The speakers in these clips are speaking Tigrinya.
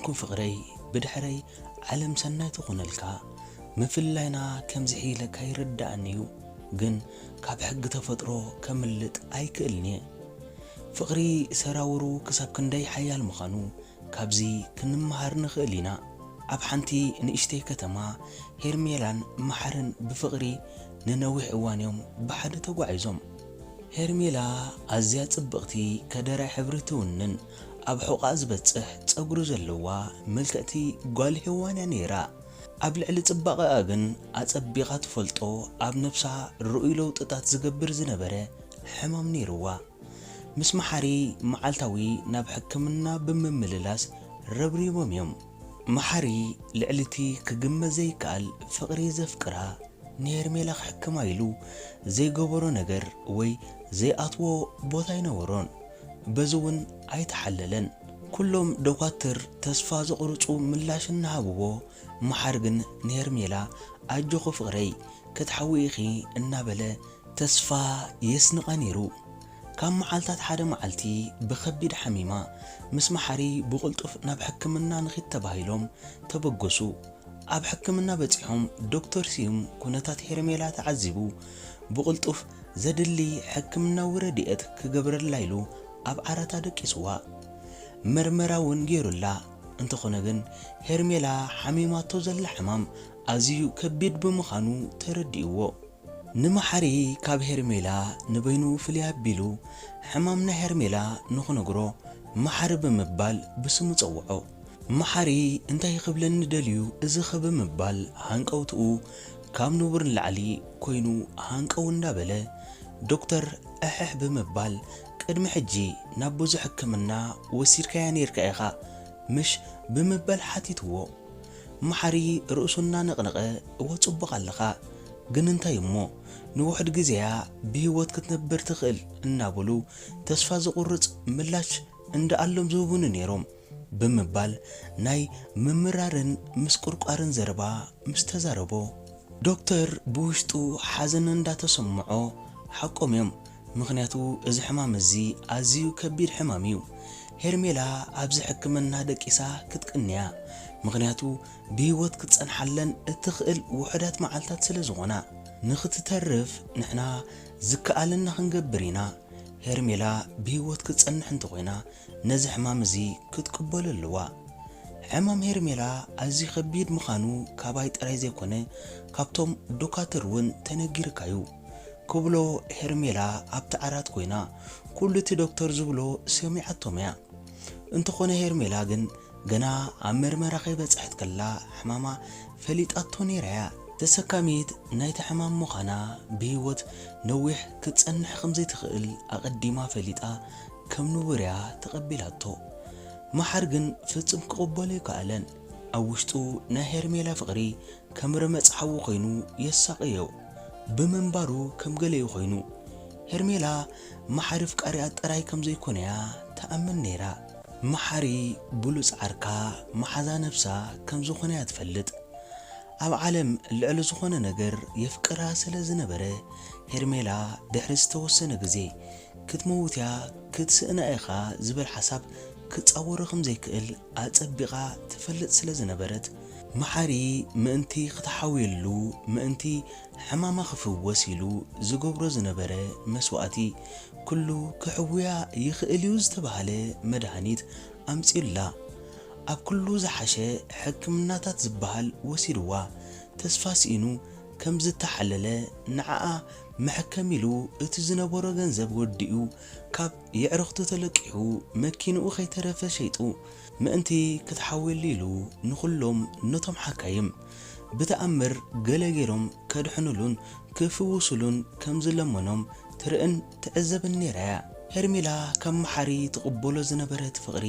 እኩብ ፍቕረይ፣ ብድሕረይ ዓለም ሰናይ ትኹነልካ። ምፍልላይና ከም ዝሕይለካ ይርድኣኒ እዩ፣ ግን ካብ ሕጊ ተፈጥሮ ከምልጥ ኣይክእልን እየ። ፍቕሪ ሰራውሩ ክሳብ ክንደይ ሓያል ምዃኑ ካብዚ ክንመሃር ንኽእል ኢና። ኣብ ሓንቲ ንእሽተይ ከተማ፣ ሄርሜላን መሓርን ብፍቕሪ ንነዊሕ እዋን እዮም ብሓደ ተጓዒዞም። ሄርሜላ ኣዝያ ጽብቕቲ፣ ከደራይ ሕብሪ ትውንን፣ ኣብ ሕቖኣ ዝበጽሕ ጸጉሪ ዘለዋ ምልክዕቲ ጓል ሄዋን እያ ነይራ። ኣብ ልዕሊ ጽባቐኣ ግን፣ ኣጸቢቓ ትፈልጦ፣ ኣብ ነብሳ ርኡይ ለውጥታት ዝገብር ዝነበረ ሕማም ነይርዋ። ምስ መሓሪ መዓልታዊ ናብ ሕክምና ብምምልላስ ረብሪቦም እዮም። መሓሪ ልዕሊ እቲ ክግመት ዘይከኣል ፍቕሪ ዘፍቅራ ንሄርሜላ ክሕክማ ኢሉ ዘይገበሮ ነገር ወይ ዘይኣትዎ ቦታ ኣይነበሮን። በዚ እውን ኣይተሓለለን። ኩሎም ደኳትር ተስፋ ዘቑርጹ ምላሽ እናሃብዎ፣ መሓር ግን ንሄርሜላ "ኣጆኺ ፍቕረይ፣ ክትሓዊ ኢኺ" እናበለ ተስፋ የስንቓ ነይሩ። ካብ መዓልታት ሓደ መዓልቲ ብኸቢድ ሓሚማ፣ ምስ መሓሪ ብቕልጡፍ ናብ ሕክምና ንኺድ ተባሂሎም ተበገሱ። ኣብ ሕክምና በጺሖም፣ ዶክተር ስዩም ኩነታት ሄርሜላ ተዓዚቡ፣ ብቕልጡፍ ዘድሊ ሕክምናዊ ረድኤት ክገብረላ ኢሉ ኣብ ዓራታ ደቂስዋ። መርመራ እውን ገይሩላ። እንተኾነ ግን፣ ሄርሜላ ሓሚማቶ ዘላ ሕማም ኣዝዩ ከቢድ ብምዃኑ ተረዲእዎ። ንመሓሪ ካብ ሄርሜላ ንበይኑ ፍልይ ኣቢሉ፣ ሕማም ናይ ሄርሜላ ንኽነግሮ መሓሪ ብምባል ብስሙ ጸውዖ። መሓሪ እንታይ ክብለኒ ደልዩ እዚ ኸ ብምባል ሃንቀውትኡ ካብ ንቡር ንላዕሊ ኮይኑ ሃንቀው እንዳበለ፣ ዶክተር ኣሕሕ ብምባል፣ "ቅድሚ ሕጂ ናብ ብዙሕ ሕክምና ወሲድካያ ኔርካ ኢኻ ምሽ?" ብምባል ሓቲትዎ። መሓሪ ርእሱ እናነቕነቐ፣ "እወ፣ ጽቡቕ ኣለኻ፣ ግን እንታይ እሞ፣ ንውሑድ ግዜያ ብህይወት ክትነብር ትኽእል" እናበሉ ተስፋ ዘቑርጽ ምላሽ እንዳኣሎም ዝህቡኒ ነይሮም ብምባል ናይ ምምራርን ምስቁርቋርን ዘረባ ምስ ተዛረቦ፣ ዶክተር ብውሽጡ ሓዘን እንዳተሰምዖ፣ ሓቆም እዮም፣ ምኽንያቱ እዚ ሕማም እዚ ኣዝዩ ከቢድ ሕማም እዩ። ሄርሜላ ኣብዚ ሕክምና ደቂሳ ክትቅንያ፣ ምኽንያቱ ብህይወት ክትጸንሓለን እትኽእል ውሑዳት መዓልታት ስለ ዝኾና። ንኽትተርፍ ንሕና ዝከኣለና ክንገብር ኢና። ሄርሜላ ብህይወት ክትጸንሕ እንተኾይና፣ ነዚ ሕማም እዚ ክትቅበሎ ኣለዋ። ሕማም ሄርሜላ ኣዝዩ ከቢድ ምዃኑ ካባይ ጥራይ ዘይኮነ፣ ካብቶም ዶካትር እውን ተነጊርካዩ ክብሎ፣ ሄርሜላ ኣብቲ ዓራት ኮይና ኩሉ እቲ ዶክተር ዝብሎ ሰሚዓቶም እያ። እንተኾነ ሄርሜላ ግን ገና ኣብ መርመራ ከይበጽሐት ከላ ሕማማ ፈሊጣቶ ነይራ እያ። ተሰካሚት ናይቲ ሕማም ምዃና፣ ብህይወት ነዊሕ ክትጸንሕ ከም ዘይትኽእል ኣቐዲማ ፈሊጣ ከም ንቡር እያ ተቐቢላቶ። መሓር ግን ፍጹም ክቕበሎ ኣይከኣለን። ኣብ ውሽጡ ናይ ሄርሜላ ፍቕሪ ከም ረመጽ ሓዊ ኮይኑ የሳቕዮ ብምንባሩ ከም ገለዩ ኮይኑ። ሄርሜላ መሓሪ ኣፍቃሪኣ ጥራይ ከም ዘይኮነያ ትኣምን ነይራ። መሓሪ ብሉጽ ዓርካ፣ መሓዛ ነብሳ ከም ዝኾነ እያ ትፈልጥ። ኣብ ዓለም ልዕሊ ዝኾነ ነገር የፍቅራ ስለ ዝነበረ፣ ሄርሜላ ድሕሪ ዝተወሰነ ግዜ ክትመውት እያ፣ ክትስእና ኢኻ ዝብል ሓሳብ ክጻወሮ ከም ዘይክእል ኣጸቢቓ ትፈልጥ ስለ ዝነበረት፣ መሓሪ ምእንቲ ክትሓውየሉ፣ ምእንቲ ሕማማ ክፍወስ ኢሉ ዝገብሮ ዝነበረ መስዋእቲ፣ ኩሉ ክሕውያ ይኽእል እዩ ዝተባህለ መድሃኒት ኣምጺኡላ። ኣብ ኩሉ ዝሓሸ ሕክምናታት ዝበሃል ወሲድዋ፣ ተስፋ ስኢኑ ከም ዝተሓለለ፣ ንዓኣ መሐከሚ ኢሉ እቲ ዝነበሮ ገንዘብ ወዲኡ፣ ካብ የዕርኽቱ ተለቂሑ፣ መኪንኡ ከይተረፈ ሸይጡ፣ ምእንቲ ክትሓውየሉ ኢሉ፣ ንኹሎም ነቶም ሓካይም ብተኣምር ገለ ገይሮም ከድሕኑሉን ክፍውሱሉን ከም ዝለመኖም ትርእን ትዕዘብን ነይራ እያ። ሄርሜላ ካብ መሓሪ ትቕበሎ ዝነበረት ፍቕሪ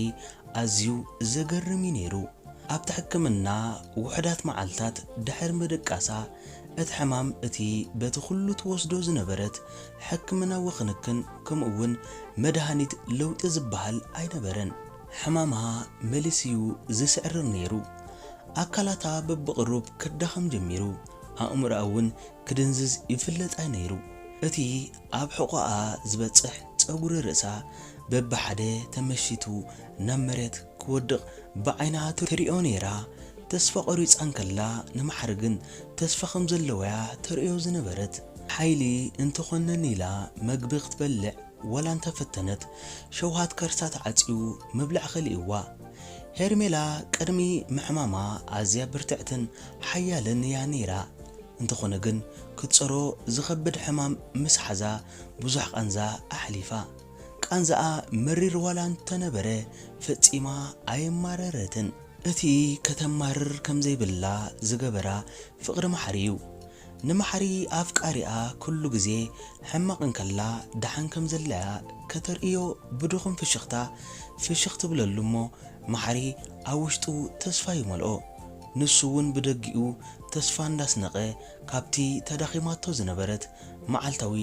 ኣዝዩ ዘገርም እዩ ነይሩ። ኣብቲ ሕክምና ውሑዳት መዓልታት ድሕሪ ምድቃሳ፣ እቲ ሕማም እቲ በቲ ኩሉ ትወስዶ ዝነበረት ሕክምናዊ ክንክን፣ ከምኡ እውን መድሃኒት ለውጢ ዝበሃል ኣይነበረን። ሕማማ መሊሱ እዩ ዝስዕርር ነይሩ። ኣካላታ በብቕሩብ ክዳኸም ጀሚሩ፣ ኣእምሮኣ እውን ክድንዝዝ ይፍለጣ ነይሩ። እቲ ኣብ ሕቖኣ ዝበጽሕ ጸጉሪ ርእሳ በብሓደ ተመሺቱ ናብ መሬት ክወድቕ ብዓይና ትሪኦ ነይራ። ተስፋ ቆሪጻ እንከላ ንማሕሪ ግን ተስፋ ከም ዘለዋያ ተርእዮ ዝነበረት። ሓይሊ እንተኾነኒ ኢላ መግቢ ክትበልዕ ወላ እንተፈተነት፣ ሸውሃት ከርሳ ተዓጽዩ ምብላዕ ከሊእዋ። ሄርሜላ ቅድሚ ምሕማማ ኣዝያ ብርትዕትን ሓያልን እያ ነይራ። እንተኾነ ግን ክትጸሮ ዝኸብድ ሕማም ምስ ሓዛ ብዙሕ ቃንዛ ኣሕሊፋ። ቃንዛኣ መሪር ዋላ እንተነበረ ፈጺማ ኣየማረረትን። እቲ ከተማርር ከም ዘይብላ ዝገበራ ፍቕሪ ማሕሪ እዩ። ንማሕሪ ኣፍቃሪኣ ኩሉ ግዜ ሕማቕ እንከላ ደሓን ከም ዘለያ ከተርእዮ ብድኹም ፍሽኽታ ፍሽኽ ትብለሉ እሞ ማሕሪ ኣብ ውሽጡ ተስፋ ይመልኦ። ንሱ እውን ብደጊኡ ተስፋ እንዳስነቐ ካብቲ ተዳኺማቶ ዝነበረት መዓልታዊ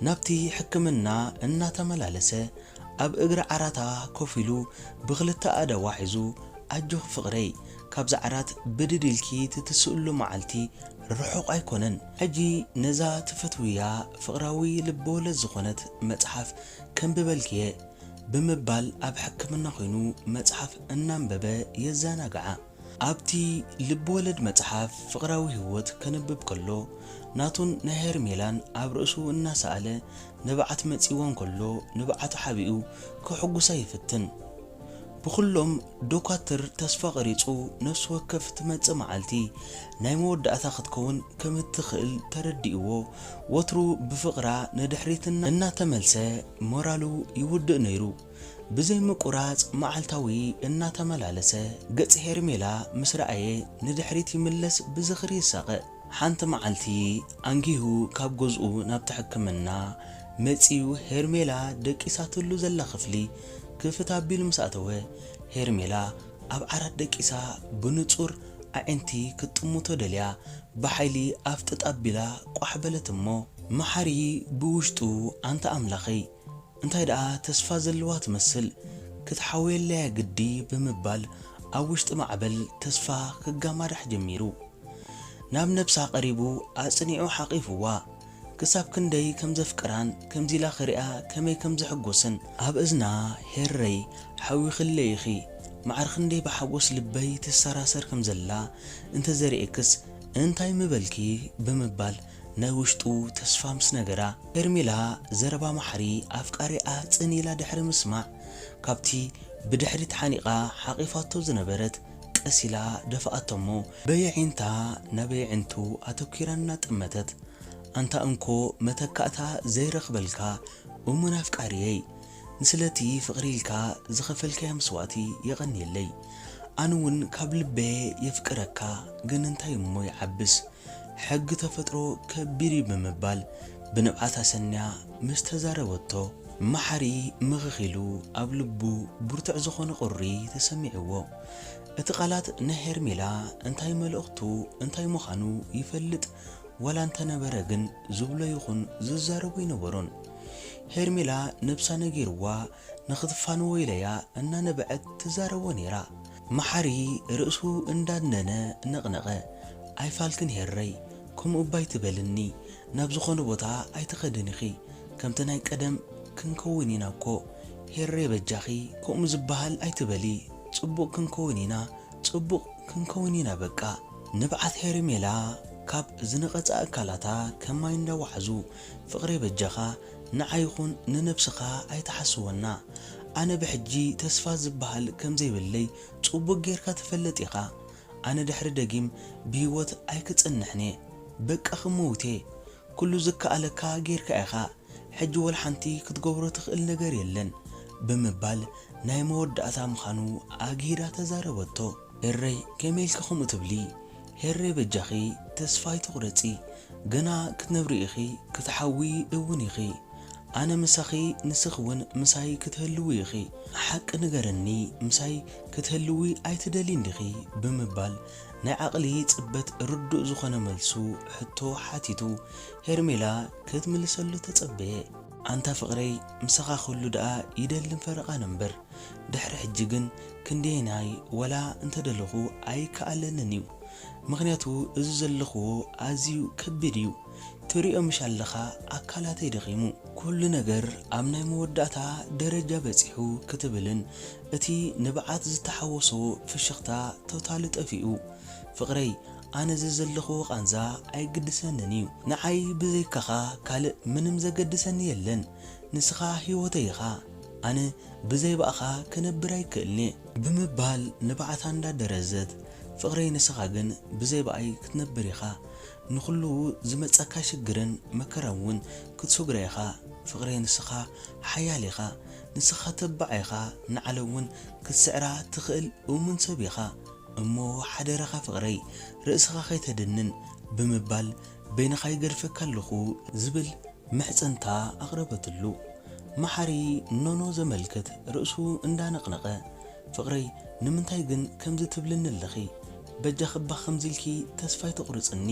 ናብቲ ሕክምና እናተመላለሰ ኣብ እግሪ ዓራታ ኮፍ ኢሉ ብኽልተ ኣእዳዋ ሒዙ ኣጆኺ ፍቕረይ፣ ካብዛ ዓራት ብድድ ኢልኪ ትትስእሉ መዓልቲ ርሑቕ ኣይኮነን። ሕጂ ነዛ ትፈትውያ ፍቕራዊ ልበወለድ ዝኾነት መጽሓፍ ከንብበልኪ'የ። ብምባል ኣብ ሕክምና ኮይኑ መጽሓፍ እናንበበ የዘናግዓ። ኣብቲ ልብወለድ መጽሓፍ ፍቕራዊ ህይወት ከንብብ ከሎ ናቱን ናይ ሄርሜላን ኣብ ርእሱ እናሰኣለ ንብዓት መጺዎ እንከሎ ንብዓቱ ሓቢኡ ከሕጉሳ ይፍትን። ብኹሎም ዶኳትር ተስፋ ቐሪጹ ነፍሲ ወከፍ ትመጽእ መዓልቲ ናይ መወዳእታ ክትከውን ከም እትኽእል ተረዲእዎ ወትሩ ብፍቕራ ንድሕሪት እናተመልሰ ሞራሉ ይውድእ ነይሩ። ብዘይ ምቁራጽ መዓልታዊ እናተመላለሰ ገጽ ሄርሜላ ምስ ረኣየ ንድሕሪት ይምለስ ብዝኽሪ ይሳቐ። ሓንቲ መዓልቲ ኣንጊሁ ካብ ገዝኡ ናብቲ ሕክምና መጺኡ ሄርሜላ ደቂሳትሉ ዘላ ክፍሊ ክፍት ኣቢሉ ምስ ኣተወ ሄርሜላ ኣብ ዓራት ደቂሳ ብንጹር ኣዒንቲ ክትጥምቶ ደልያ ብሓይሊ ኣፍጥጥ ኣቢላ ቋሕ በለት እሞ መሓሪ ብውሽጡ ኣንታ ኣምላኸይ እንታይ ደኣ ተስፋ ዘለዋ ትመስል ክትሓውየለያ ግዲ ብምባል ኣብ ውሽጢ ማዕበል ተስፋ ክጋማራሕ ጀሚሩ። ናብ ነብሳ ቀሪቡ ኣጽኒዑ ሓቒፍዋ። ክሳብ ክንደይ ከም ዘፍቅራን ከምዚ ኢላ ክሪኣ ከመይ ከም ዝሕጎስን ኣብ እዝና ሄረይ ሓዊኽለይ ኢኺ ማዕረ ክንደይ ብሓጎስ ልበይ ትሰራሰር ከም ዘላ እንተዘሪኤክስ እንታይ ምበልኪ ብምባል ናይ ውሽጡ ተስፋ ምስ ነገራ ሄርሜላ ዘረባ ማሕሪ ኣፍቃሪኣ ጽን ኢላ ድሕሪ ምስማዕ ካብቲ ብድሕሪት ሓኒቓ ሓቒፋቶ ዝነበረት ቀስ ኢላ ደፍኣቶ እሞ በየዒንታ ናብ የዒንቱ ኣተኲራ እናጠመተት ኣንታ እንኮ መተካእታ ዘይረኽበልካ እሙን ኣፍቃሪየይ ንስለቲ ፍቕሪ ኢልካ ዝኸፈልካዮ መስዋእቲ የቐንየለይ ኣነ እውን ካብ ልበየ የፍቅረካ ግን እንታይ እሞ ይዓብስ ሕጊ ተፈጥሮ ከቢድ እዩ ብምባል ብንብዓት ኣሰንያ ምስ ተዛረበቶ መሓሪ ምኽኽ ኢሉ ኣብ ልቡ ብርቱዕ ዝኾነ ቁሪ ተሰሚዕዎ። እቲ ቃላት ናይ ሄርሜላ እንታይ መልእኽቱ እንታይ ምዃኑ ይፈልጥ ዋላ እንተነበረ ግን ዝብሎ ይኹን ዝዛረቦ ኣይነበሮን። ሄርሜላ ነብሳ ነጊርዋ ንኽትፋንዎ ኢለያ እናነበዐት ትዛረቦ ነይራ። መሓሪ ርእሱ እንዳነነ ነቕነቐ። ኣይፋልክን ሄረይ፣ ከምኡ እባ ኣይትበልኒ፣ ናብ ዝኾነ ቦታ ኣይትኸድን ኢኺ፣ ከምቲ ናይ ቀደም ክንከውን ኢና እኮ። ሄረይ በጃኺ ከምኡ ዝበሃል ኣይትበሊ፣ ጽቡቕ ክንከውን ኢና፣ ጽቡቕ ክንከውን ኢና በቃ። ንብዓት ሄርሜላ ካብ ዝነቐጸ ኣካላታ ከም ማይ እንዳወሓዙ፣ ፍቕረይ በጃኻ ንዓይ ይኹን ንነብስኻ ኣይትሓስወና። ኣነ ብሕጂ ተስፋ ዝበሃል ከም ዘይብለይ ጽቡቕ ጌርካ ትፈልጥ ኢኻ። ኣነ ድሕሪ ደጊም ብህይወት ኣይክጸንሕን እየ። በቃ ክመውት እየ። ኩሉ ዝከኣለካ ጌርካ ኢኻ። ሕጂ ወላ ሓንቲ ክትገብሮ ትኽእል ነገር የለን ብምባል ናይ መወዳእታ ምዃኑ ኣግሂዳ ተዛረበቶ። ሄረይ ከመይ ኢልኪ ከምኡ ትብሊ? ሄረይ በጃኺ ተስፋ ኣይትቑረጺ። ገና ክትነብሪ ኢኺ፣ ክትሓዊ እውን ኢኺ። ኣነ ምሳኺ ንስኺ እውን ምሳይ ክትህልዊ ኢኺ። ሓቂ ንገረኒ ምሳይ ክትህልዊ ኣይትደልይን ዲኺ? ብምባል ናይ ዓቕሊ ጽበት ርዱእ ዝኾነ መልሱ ሕቶ ሓቲቱ ሄርሜላ ክትምልሰሉ ተጸበየ። ኣንታ ፍቕረይ ምሳኻ ኩሉ ደኣ ይደልን ፈረቓን እምበር ድሕሪ ሕጂ ግን ክንደየናይ ወላ እንተደለኹ ኣይከኣለንን እዩ። ምኽንያቱ እዚ ዘለኽዎ ኣዝዩ ከቢድ እዩ። ትሪኦ ምሽ ኣለኻ ኣካላተይ ደኺሙ። ኩሉ ነገር ኣብ ናይ መወዳእታ ደረጃ በጺሑ ክትብልን እቲ ንብዓት ዝተሓወሶ ፍሽኽታ ቶታሊ ጠፊኡ። ፍቕረይ፣ ኣነ እዚ ዘለኽዎ ቃንዛ ኣይግድሰንን እዩ። ንዓይ ብዘይካኻ ካልእ ምንም ዘገድሰኒ የለን። ንስኻ ህይወተይ ኢኻ። ኣነ ብዘይ ብኣኻ ክነብር ኣይክእልን'የ ብምባል ንብዓታ እንዳደረዘት፣ ፍቕረይ ንስኻ ግን ብዘይ ብኣይ ክትነብር ኢኻ። ንኹሉ ዝመጸካ ሽግርን መከራን እውን ክትስግሮ ኢኻ። ፍቕረይ ንስኻ ሓያል ኢኻ። ንስኻ ተባዕ ኢኻ። ንዓለም እውን ክትስዕራ ትኽእል እሙን ሰብ ኢኻ። እሞ ሓደራኻ ፍቕረይ ርእስኻ ከይተድንን ብምባል በይንኻ ይገድፈካ ኣለኹ ዝብል ምሕጽንታ ኣቕረበትሉ። መሓሪ ኖኖ ዘመልክት ርእሱ እንዳነቕነቐ፣ ፍቕረይ ንምንታይ ግን ከምዚ ትብልኒ ኣለኺ? በጃኺ እባ ከምዚ ኢልኪ ተስፋ ኣይተቑርጽኒ።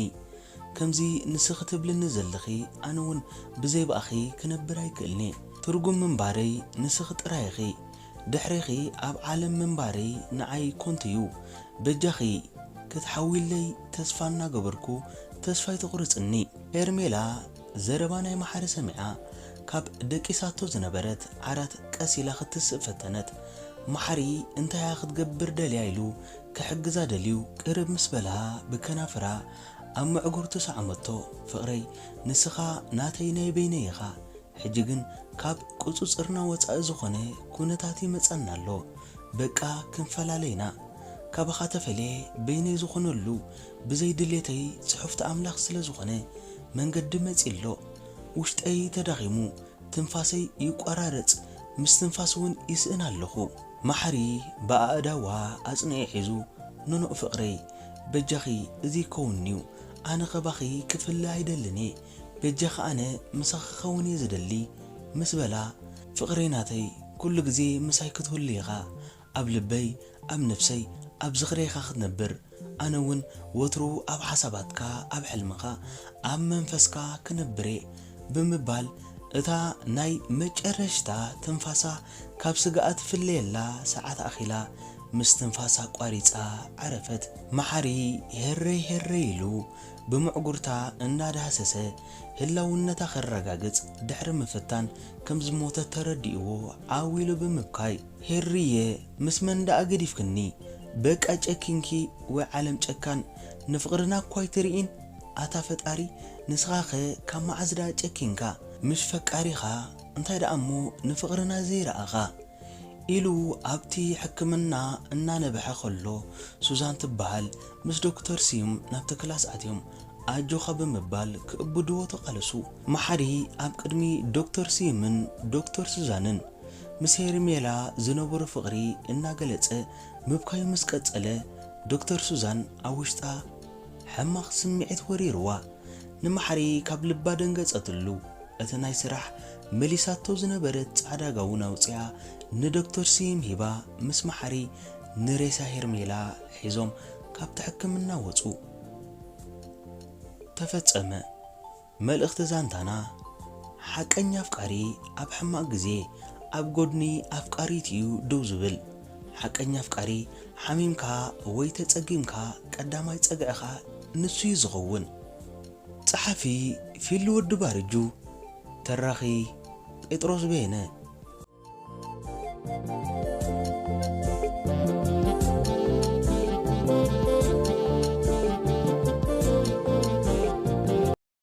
ከምዚ ንስኺ ትብልኒ ዘለኺ ኣነ እውን ብዘይ ብኣኺ ክነብር ኣይክእልን'የ። ትርጉም ምንባረይ ንስኺ ጥራይ ኢኺ። ድሕሬኺ ኣብ ዓለም ምንባረይ ንዓይ ኮንቱ እዩ። በጃኺ ክትሓውይለይ ተስፋ እናገበርኩ ተስፋ ኣይተቑርጽኒ። ሄርሜላ ዘረባ ናይ መሓሪ ሰሚዓ ካብ ደቂሳቶ ዝነበረት ዓራት ቀስ ኢላ ክትስእ ፈተነት። መሓሪ እንታይ እያ ክትገብር ደልያ ኢሉ ክሕግዛ ደልዩ ቅርብ ምስ በልሃ ብከናፍራ ኣብ መዕጉርቱ ሰዓመቶ። ፍቕረይ ንስኻ ናተይ ናይ በይነይ ኢኻ። ሕጂ ግን ካብ ቁጽጽርና ወጻኢ ዝኾነ ኩነታት ይመጸና ኣሎ። በቃ ክንፈላለ ኢና። ካባኻ ተፈልየ በይነይ ዝኾነሉ ብዘይ ድሌተይ ጽሑፍቲ ኣምላኽ ስለ ዝኾነ መንገዲ መጺ ኣሎ። ውሽጠይ ተዳኺሙ፣ ትንፋሰይ ይቆራረጽ፣ ምስትንፋስ እውን ይስእን ኣለኹ። መሓሪ ብኣእዳዋ ኣጽኒዑ ሒዙ፣ ኖኖ ፍቕረይ፣ በጃኺ እዚ ይከውን'ዩ። ኣነ ኸባኺ ክፍለ ኣይደልን እየ። በጃኺ ኣነ ምሳኺ ክኸውን እየ ዝደሊ ምስ በላ፣ ፍቕረይ ናተይ፣ ኩሉ ግዜ ምሳይ ክትህሉ ኢኻ። ኣብ ልበይ፣ ኣብ ነፍሰይ፣ ኣብ ዝኽረይ ኢኻ ክትነብር። ኣነ እውን ወትሩ ኣብ ሓሳባትካ፣ ኣብ ሕልምኻ፣ ኣብ መንፈስካ ክነብር እየ ብምባል እታ ናይ መጨረሽታ ትንፋሳ ካብ ስጋኣ ትፍለየላ ሰዓት ኣኺላ ምስ ትንፋሳ ኣቋሪጻ ዓረፈት። መሓሪ ሄረይ ሄረይ ኢሉ ብምዕጉርታ እናዳህሰሰ ህላውነታ ከረጋግጽ ድሕሪ ምፍታን ከም ዝሞተት ተረዲእዎ ዓው ኢሉ ብምብካይ፣ ሄርየ፣ ምስ መን ደኣ ገዲፍክኒ? በቃ ጨኪንኪ ወይ ዓለም ጨካን ንፍቕርና እኳ ኣይትርኢን? ኣታ ፈጣሪ ንስኻኸ ካብ መዓዝ ደኣ ጨኪንካ? ምሽ ፈቃሪኻ እንታይ ደኣ እሞ ንፍቕርና ዘይረኣኻ? ኢሉ ኣብቲ ሕክምና እናነበሐ ከሎ ሱዛን ትበሃል ምስ ዶክተር ስዩም ናብቲ ክላስ ኣትዮም ኣጆኻ ብምባል ክእብድዎ ተቓለሱ። መሓሪ ኣብ ቅድሚ ዶክተር ስዩምን ዶክተር ሱዛንን ምስ ሄርሜላ ዝነበሮ ፍቕሪ እናገለጸ ምብካዩ ምስ ቀጸለ፣ ዶክተር ሱዛን ኣብ ውሽጣ ሕማቕ ስምዒት ወሪርዋ። ንመሓሪ ካብ ልባ ደንገጸትሉ። እቲ ናይ ስራሕ መሊሳቶ ዝነበረት ጻዕዳ ጋውን ኣውጺኣ ንዶክተር ስዩም ሂባ፣ ምስ መሓሪ ንሬሳ ሄርሜላ ሒዞም ካብቲ ሕክምና ወጹ። ተፈጸመ። መልእኽቲ ዛንታና፣ ሓቀኛ ኣፍቃሪ ኣብ ሕማቕ ግዜ ኣብ ጎድኒ ኣፍቃሪት እዩ ደው ዝብል። ሓቀኛ ኣፍቃሪ ሓሚምካ ወይ ተጸጊምካ ቀዳማይ ጸግዕኻ ንሱ እዩ ዝኸውን። ጸሓፊ ፊሉ ወዲ ባርጁ። ተራኺ ጴጥሮስ በየነ።